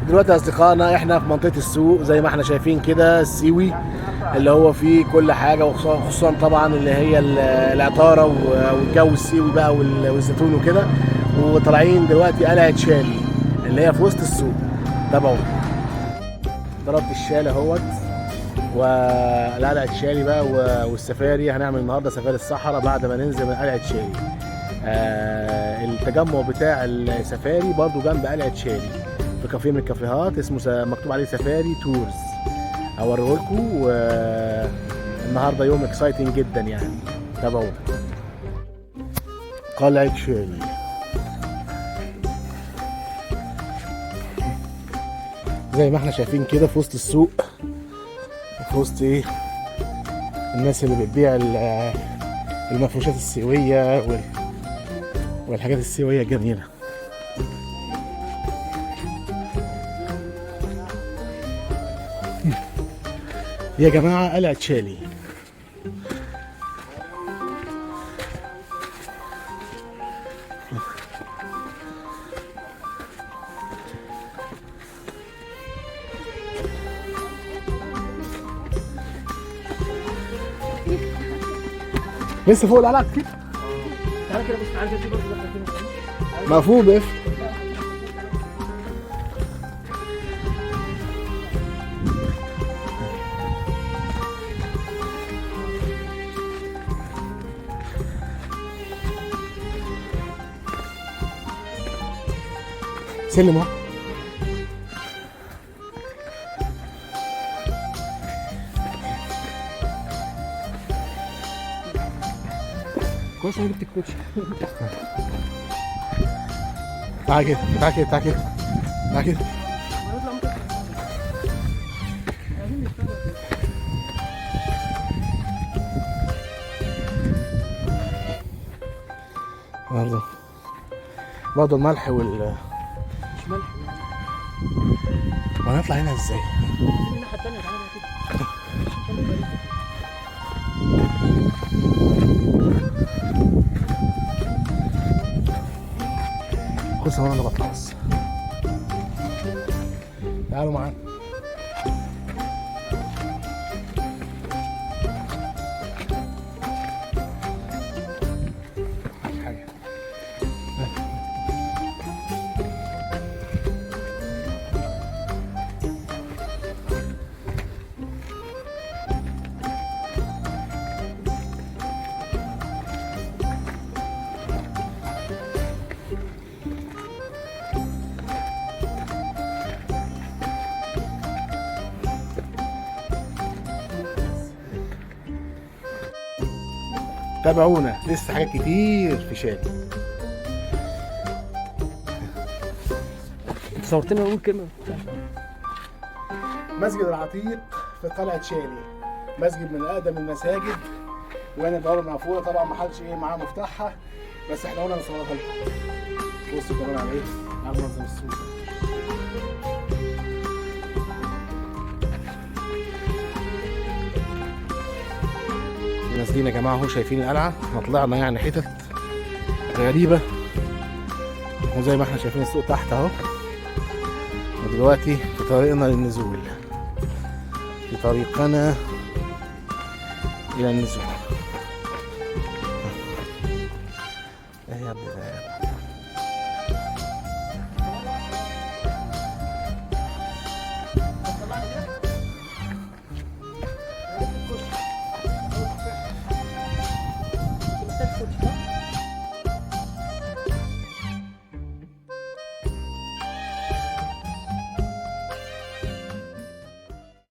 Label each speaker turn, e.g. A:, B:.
A: دلوقتي يا اصدقائنا احنا في منطقة السوق زي ما احنا شايفين كده، السيوي اللي هو فيه كل حاجة، وخصوصا طبعا اللي هي العطاره والجو السيوي بقى والزيتون وكده. وطالعين دلوقتي قلعه شالي اللي هي في وسط السوق. تابعونا. ضربت الشال اهوت والقلعه شالي بقى والسفاري. هنعمل النهارده سفاري الصحراء بعد ما ننزل من قلعه شالي. التجمع بتاع السفاري برضو جنب قلعه شالي في كافيه من الكافيهات اسمه مكتوب عليه Safari Tours، اوريه لكم. النهارده يوم exciting جدا يعني، تابعونا. قلعه شالي. زي ما احنا شايفين كده في وسط السوق، في وسط ايه الناس اللي بتبيع المفروشات السيوية والحاجات السيوية الجميلة. يا جماعة قلعة شالي. لسه فوق القلعة كتير.
B: تعالى كده، بص تعالى كده، في برضه دخلة كده.
A: مقفول بقفل. سلم اهو.
B: كويس انا جبت الكوتش.
A: تعال كده، تعال كده، تعال كده، تعال كده. برضه برضه الملح وال
B: مش ملح.
A: وهنطلع هنا ازاي؟
B: من الناحية الثانية، تعالى كده.
A: خش هو انا بطلع بس. تعالوا معانا. مفيش حاجة. تابعونا لسه حاجات كتير في شالي.
B: انت صورتني واقول كلمة.
A: مسجد العتيق في قلعة شالي، مسجد من أقدم المساجد، وهنا البوابة مقفولة طبعا ما حدش ايه معاه مفتاحها، بس احنا قلنا نصورها لكم. بصوا كمان على ايه، على منظر السوق. نازلين يا جماعة اهو، شايفين القلعة، احنا طلعنا يعني حتت غريبة، وزي ما احنا شايفين السوق تحت اهو. ودلوقتي في طريقنا للنزول، في طريقنا إلى النزول.